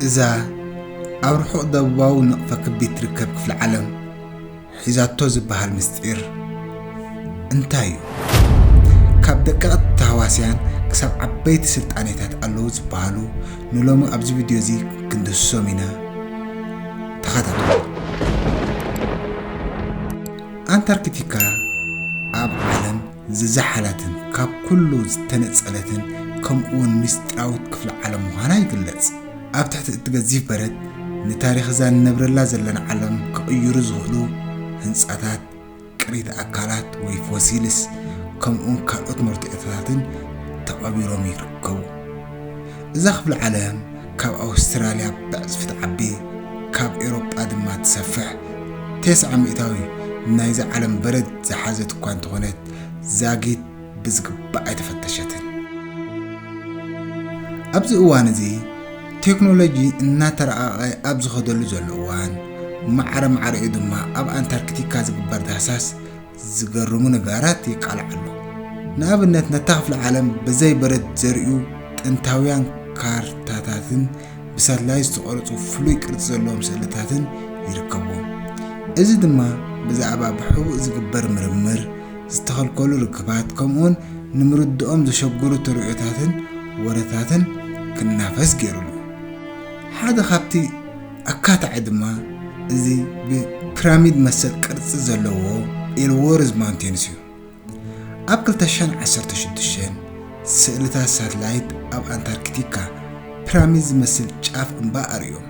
እዛ ኣብ ርሑቕ ደቡባዊ ንቕፈ ክቢ ትርከብ ክፍለ ዓለም ሒዛቶ ዝበሃል ምስጢር እንታይ እዩ? ካብ ደቀቕቲ ተሃዋስያን ክሳብ ዓበይቲ ስልጣኔታት ኣለዉ ዝበሃሉ ንሎሚ ኣብዚ ቪድዮ እዚ ክንድህስሶም ኢና። ተኸታተሉ። ኣንታርክቲካ ኣብ ዓለም ዝዘሓላትን ካብ ኩሉ ዝተነጸለትን ከምኡውን ምስጢራዊት ክፍለ ዓለም ምዃና ይግለጽ። ኣብ ትሕቲ እቲ ገዚፍ በረድ ንታሪኽ እዛ ንነብረላ ዘለና ዓለም ክቕይሩ ዝኽእሉ ህንጻታት፣ ቅሪተ ኣካላት ወይ ፎሲልስ ከምኡውን ካልኦት መርትዖታትን ተቐቢሮም ይርከቡ። እዛ ክፍለ ዓለም ካብ ኣውስትራልያ ብዕጽፊ ትዓቢ፣ ካብ ኤውሮጳ ድማ ትሰፍሕ። ተስዓ ሚእታዊ ናይዛ ዓለም በረድ ዝሓዘት እኳ እንተኾነት፣ ዛጊት ብዝግባእ ኣይተፈተሸትን። ኣብዚ እዋን እዚ ቴክኖሎጂ እናተረቐቐ ኣብ ዝኸደሉ ዘሎ እዋን፣ ማዕረ ማዕረኡ ድማ ኣብ ኣንታርክቲካ ዝግበር ዳህሳስ ዝገርሙ ነገራት የቃልዕ ኣሎ። ንኣብነት፣ ነታ ክፍለ ዓለም ብዘይ በረድ ዘርእዩ ጥንታውያን ካርታታትን ብሳትላይት ዝተቐረጹ ፍሉይ ቅርጺ ዘለዎም ስእልታትን ይርከብዎም። እዚ ድማ ብዛዕባ ብሕቡእ ዝግበር ምርምር፣ ዝተኸልከሉ ርክባት፣ ከምኡውን ንምርድኦም ዘሸግሩ ተርእዮታትን ወረታትን ክናፈስ ገይሩሉ። ሓደ ካብቲ ኣካታዒ ድማ እዚ ብፒራሚድ መሰል ቅርጺ ዘለዎ ኤልዎርዝ ማውንቴንስ እዩ። ኣብ ክልተ ሽሕን ዓሰርተ ሽዱሽተን ስእልታት ሳትላይት ኣብ ኣንታርክቲካ ፒራሚድ ዝመስል ጫፍ እምባ ኣርእዮም።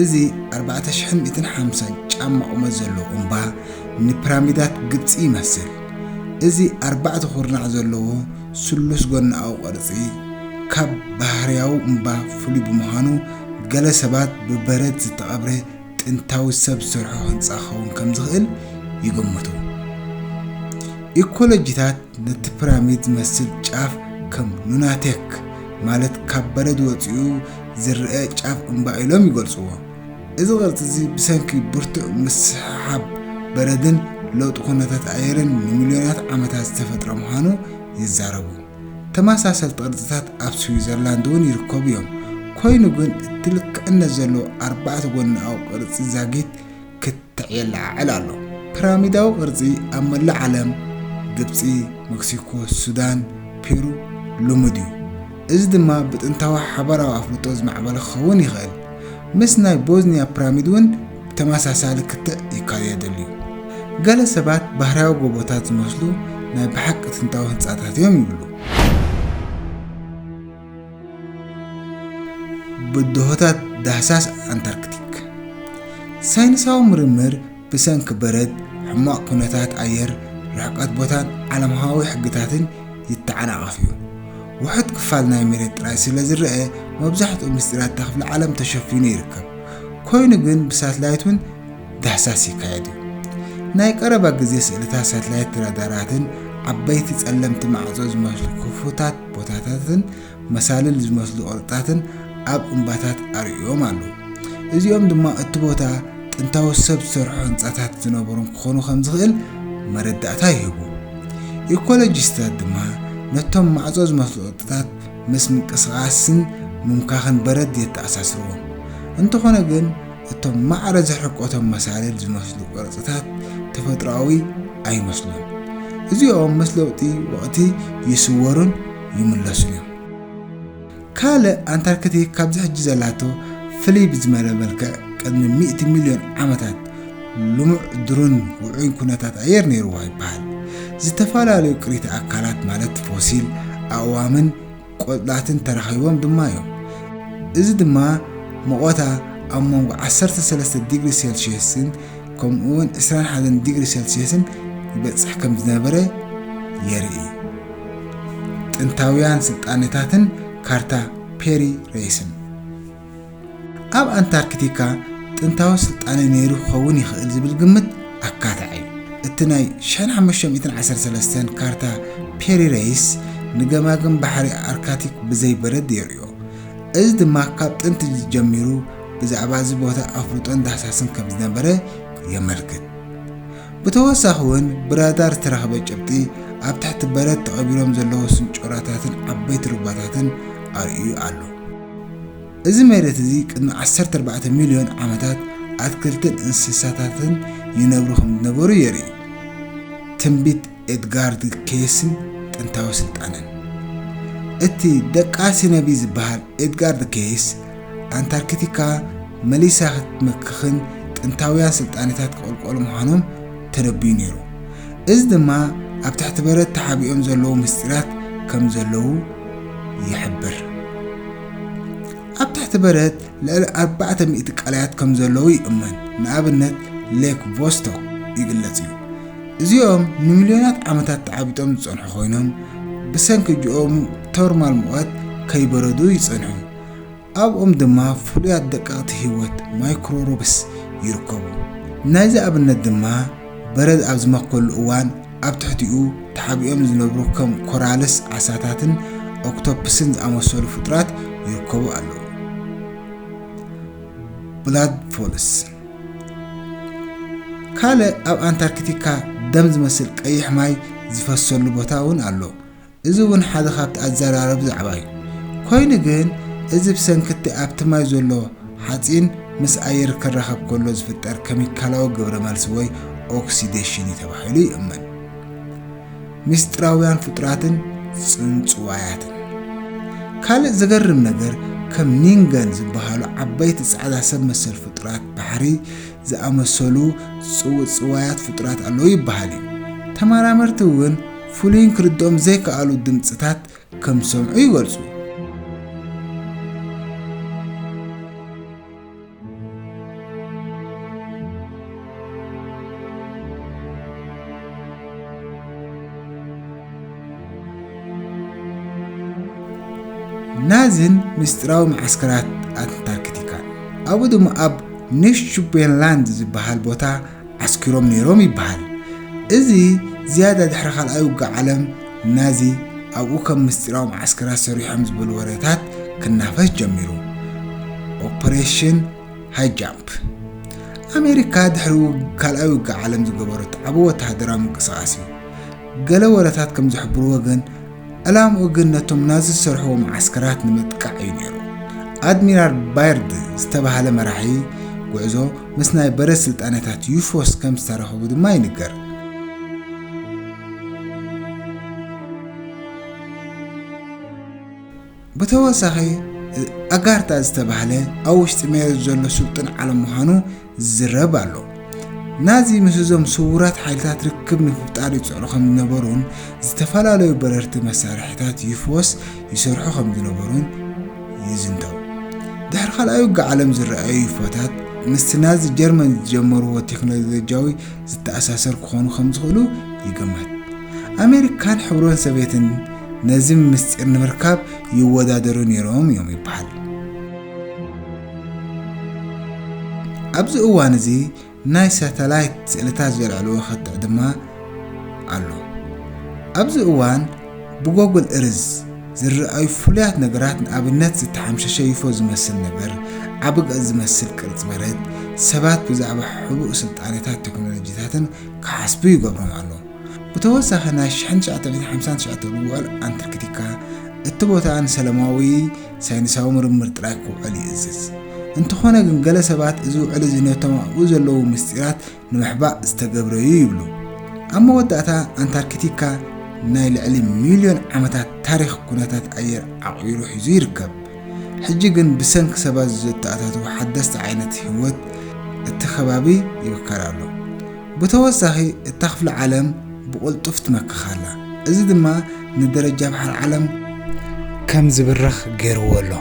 እዚ ኣርባዕተ ሽሕን ሚእትን ሓምሳን ጫማ ቁመት ዘለዎ እምባ ንፒራሚዳት ግብጺ ይመስል። እዚ ኣርባዕተ ኩርናዕ ዘለዎ ስሉስ ጎናዊ ቅርጺ ካብ ባህርያዊ እምባ ፍሉይ ብምዃኑ፣ ገለ ሰባት ብበረድ ዝተቐብረ ጥንታዊ ሰብ ዝሰርሖ ህንጻ ክኸውን ከም ዝኽእል ይግምቱ። ኢኮሎጂታት ነቲ ፒራሚድ ዝመስል ጫፍ ከም ሉናቴክ፣ ማለት ካብ በረድ ወጺኡ ዝረኣ ጫፍ እምባ ኢሎም ይገልጽዎ። እዚ ቅርጺ እዚ ብሰንኪ ብርቱዕ ምስሕሓብ በረድን ለውጢ ኩነታት ኣየርን ንሚልዮናት ዓመታት ዝተፈጥረ ምዃኑ ይዛረቡ። ተመሳሰልቲ ቅርጽታት ኣብ ስዊዘርላንድ እውን ይርከቡ እዮም። ኮይኑ ግን፣ እቲ ልክዕነት ዘለዎ ኣርባዕተ ጎናዊ ቅርጺ ዛጊት ክትዕ የለዓዕል ኣሎ። ፒራሚዳዊ ቅርጺ ኣብ መላእ ዓለም፣ ግብጺ፣ መክሲኮ፣ ሱዳን፣ ፔሩ ልሙድ እዩ። እዚ ድማ ብጥንታዊ ሓባራዊ ኣፍልጦ ዝማዕበለ ክኸውን ይኽእል። ምስ ናይ ቦዝኒያ ፒራሚድ እውን ብተመሳሳሊ ክትዕ ይካየደሉ እዩ። ገለ ሰባት ባህርያዊ ጎቦታት ዝመስሉ ናይ ብሓቂ ጥንታዊ ህንጻታት እዮም ይብሉ። ብድሆታት ዳህሳስ ኣንታርክቲክ። ሳይንሳዊ ምርምር ብሰንኪ በረድ፣ ሕማቕ ኩነታት ኣየር፣ ርሕቀት ቦታን ዓለምሃዊ ሕግታትን ይተዓናቐፍ እዩ። ውሑድ ክፋል ናይ መሬት ጥራይ ስለ ዝረአ፣ መብዛሕትኡ ምስጢራት እታ ክፍለ ዓለም ተሸፊኑ ይርከብ። ኮይኑ ግን ብሳትላይት እውን ዳህሳስ ይካየድ እዩ። ናይ ቀረባ ግዜ ስእልታት ሳትላይት ራዳራትን ዓበይቲ ጸለምቲ ማዕጾ ዝመስሉ ክፉታት ቦታታትን መሳልል ዝመስሉ ቅርጽታትን ኣብ እምባታት ኣርእዮም ኣለዉ። እዚኦም ድማ እቲ ቦታ ጥንታዊ ሰብ ዝሰርሖ ህንጻታት ዝነበሮም ክኾኑ ከም ዝኽእል መረዳእታ ይህቡ። ኢኮሎጂስታት ድማ ነቶም ማዕጾ ዝመስሉ ቅርጽታት ምስ ምንቅስቓስን ምምካኽን በረድ የተኣሳስርዎም። እንተኾነ ግን፣ እቶም ማዕረ ዝሕርቀቶም መሳልል ዝመስሉ ቅርጽታት ተፈጥሮኣዊ ኣይመስሉን። እዚኦም ምስ ለውጢ ወቕቲ ይስወሩን ይምለሱን እዮም። ካልእ፣ ኣንታርክቲክ ካብዚ ሕጂ ዘላቶ ፍልይ ብዝመለ መልክዕ ቅድሚ ሚእቲ ሚልዮን ዓመታት ልሙዕ ድሩን ውዑይን ኩነታት ኣየር ነይርዋ ይበሃል። ዝተፈላለዩ ቅሪተ ኣካላት ማለት ፎሲል ኣእዋምን ቆጽላትን ተራኺቦም ድማ እዮም። እዚ ድማ ሙቐታ ኣብ መንጎ ዓሰርተ ሰለስተ ዲግሪ ሴልሽየስን ከምኡውን ዕስራን ሓደን ዲግሪ ሴልሽየስን ይበጽሕ ከም ዝነበረ የርኢ። ጥንታውያን ስልጣኔታትን ካርታ ፔሪ ሬይስን። ኣብ ኣንታርክቲካ ጥንታዊ ስልጣኔ ነይሩ ክኸውን ይኽእል ዝብል ግምት ኣካታዒ እዩ። እቲ ናይ ሽሕን ሓሙሽተ ሚእትን ዓሰርተ ሰለስተን ካርታ ፔሪ ሬይስ ንገማግም ባሕሪ ኣርክቲክ ብዘይ በረድ የርእዮ። እዚ ድማ ካብ ጥንቲ ጀሚሩ ብዛዕባ እዚ ቦታ ኣፍልጦን ዳህሳስን ከም ዝነበረ የመልክት። ብተወሳኺ እውን ብራዳር ዝተረኽበ ጭብጢ ኣብ ትሕቲ በረድ ተቐቢሮም ዘለዉ ስንጮራታትን ዓበይቲ ሩባታትን ኣርእዩ ኣሎ። እዚ መሬት እዚ ቅድሚ ዓሰርተ ኣርባዕተ ሚልዮን ዓመታት ኣትክልትን እንስሳታትን ይነብሩ ከም ዝነበሩ የርኢ። ትንቢት ኤድጋርድ ኬይስን ጥንታዊ ስልጣነን። እቲ ደቃሲ ነቢ ዝበሃል ኤድጋርድ ኬይስ፣ ኣንታርክቲካ መሊሳ ክትመክኽን ጥንታውያን ስልጣነታት ክቕልቀሉ ምዃኖም ተነብዩ ነይሩ። እዚ ድማ ኣብ ትሕቲ በረድ ተሓቢኦም ዘለዉ ምስጢራት ከም ዘለዉ ይሕብር። ኣብ ትሕቲ በረድ ልዕሊ ኣርባዕተ ሚእቲ ቀላያት ከም ዘለዉ ይእመን። ንኣብነት፣ ሌክ ቮስቶክ ይግለጽ እዩ። እዚኦም ንሚልዮናት ዓመታት ተዓቢጦም ዝጸንሑ ኮይኖም፣ ብሰንኪ ጅኦተርማል ሙቐት ከይበረዱ ይጸንሑ። ኣብኦም ድማ ፍሉያት ደቀቕቲ ህይወት፣ ማይክሮሮብስ፣ ይርከቡ። ናይዚ ኣብነት ድማ፣ በረድ ኣብ ዝመከሉ እዋን ኣብ ትሕቲኡ ተሓቢኦም ዝነብሩ ከም ኮራልስ፣ ዓሳታትን ኦክቶፕስን ዝኣመሰሉ ፍጡራት ይርከቡ ኣለዉ። ብላድ ፎልስ። ካልእ ኣብ ኣንታርክቲካ ደም ዝመስል ቀይሕ ማይ ዝፈሰሉ ቦታ እውን ኣሎ። እዚ እውን ሓደ ካብቲ ኣዘራረቢ ዛዕባ እዩ። ኮይኑ ግን፣ እዚ ብሰንኪ እቲ ኣብቲ ማይ ዘሎ ሓጺን ምስ ኣየር ክራኸብ ከሎ ዝፍጠር ኬሚካላዊ ግብረ መልሲ ወይ ኦክሲዴሽን እዩ ተባሂሉ ይእመን። ምስጢራውያን ፍጡራትን ጽንጽዋያትን። ካልእ ዘገርም ነገር፣ ከም ኒንገን ዝበሃሉ ዓበይቲ ጻዕዳ ሰብ መሰል ፍጡራት ባሕሪ ዝኣመሰሉ ጽውጽዋያት ፍጡራት ኣለዉ ይበሃል እዩ። ተመራመርቲ እውን ፍሉይን ክርድኦም ዘይከኣሉ ድምጽታት ከም ዝሰምዑ ይገልጹ። ናዚን ምስጢራዊ መዓስከራት ኣንታርክቲካን። ኣብኡ ድማ ኣብ ኒሽቹቤንላንድ ዝበሃል ቦታ ዓስኪሮም ነይሮም ይበሃል። እዚ ዝያዳ ድሕሪ ካልኣይ ውግእ ዓለም ናዚ ኣብኡ ከም ምስጢራዊ መዓስከራት ሰሪሖም ዝብል ወረታት ክናፈስ ጀሚሩ። ኦፐሬሽን ሃይ ጃምፕ። ኣሜሪካ ድሕሪ ውግ-፣ ካልኣይ ውግእ ዓለም ዝገበረቶ ዓቢ ወተሃደራዊ ምንቅስቓስ እዩ። ገለ ወረታት ከም ዝሕብርዎ ግን፣ ዕላምኡ ግን ነቶም ናዚ ዝሰርሕዎ መዓስከራት ንምጥቃዕ እዩ ነይሩ። ኣድሚራል ባይርድ ዝተባህለ መራሒ ጉዕዞ ምስ ናይ በረድ ስልጣነታት ዩፎስ ከም ዝተራኸቡ ድማ ይንገር። ብተወሳኺ፣ ኣጋርታ ዝተባህለ ኣብ ውሽጢ መሬት ዘሎ ስልጡን ዓለም ምዃኑ ዝዝረብ ኣሎ። ናዚ ምስ እዞም ስዉራት ሓይልታት ርክብ ንምፍጣር ይጽዕሩ ከም ዝነበሩን ዝተፈላለዩ በረርቲ መሳርሒታት ዩፎስ ይሰርሑ ከም ዝነበሩን ይዝንተው። ድሕሪ ካልኣይ ውግእ ዓለም ዝረኣዩ ዩፎታት ምስቲ ናዚ ጀርመን ዝጀመርዎ ቴክኖሎጂያዊ ዝተኣሳሰር ክኾኑ ከም ዝኽእሉ ይግመት። ኣሜሪካን ሕብሮን ሶቪየትን ነዚ ምስጢር ንምርካብ ይወዳደሩ ነይሮም እዮም ይበሃል። ኣብዚ እዋን እዚ ናይ ሳተላይት ስእልታት ዘልዕልዎ ክትዕ ድማ ኣሎ። ኣብዚ እዋን ብጎግል እርዝ ዝረኣዩ ፍሉያት ነገራት፣ ንኣብነት ዝተሓምሸሸ ዩፎ ዝመስል ነገር፣ ዓቢ ገጽ ዝመስል ቅርጺ በረድ፣ ሰባት ብዛዕባ ሕቡእ ስልጣነታት ቴክኖሎጂታትን ክሓስቡ ይገብሮም ኣሎ። ብተወሳኺ ናይ ሽሕን ትሽዓተ ሚእትን ሓምሳን ትሽዓተን ውዕል ኣንታርክቲካ እቲ ቦታ ንሰላማዊ ሳይንሳዊ ምርምር ጥራይ ክውዕል ይእዝዝ። እንተኾነ ግን ገለ ሰባት እዚ ውዕል እዚ ነቶም ኣብኡ ዘለዉ ምስጢራት ንምሕባእ ዝተገብረ እዩ ይብሉ። ኣብ መወዳእታ ኣንታርክቲካ ናይ ልዕሊ ሚልዮን ዓመታት ታሪኽ ኩነታት ኣየር ዓቒሩ ሒዙ ይርከብ። ሕጂ ግን ብሰንኪ ሰባት ዝተኣታተዉ ሓደስቲ ዓይነት ህይወት እቲ ከባቢ ይብከል ኣሎ። ብተወሳኺ እታ ክፍለ ዓለም ብቕልጡፍ ትመክኽ ኣላ። እዚ ድማ ንደረጃ ባሕሪ ዓለም ከም ዝብርኽ ገይርዎ ኣሎ።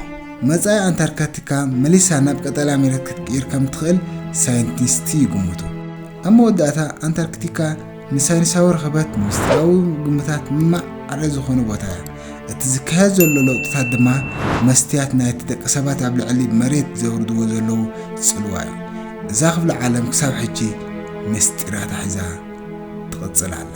መጻኢ ኣንታርክቲካ መሊሳ ናብ ቀጠልያ መሬት ክትቅይር ከም ትኽእል ሳይንቲስት ይግምቱ። ኣብ መወዳእታ ኣንታርክቲካ ንሳይንሳዊ ርኽበት ምስጢራዊ ግምታት ማዕረ ዝኾነ ቦታ እያ። እቲ ዝካየድ ዘሎ ለውጥታት ድማ መስትያት ናይቲ ደቂ ሰባት ኣብ ልዕሊ መሬት ዘውርድዎ ዘለዉ ጽልዋ እዩ። እዛ ክፍለ ዓለም ክሳብ ሕጂ ምስጢራታ ሒዛ ትቕጽል ኣላ።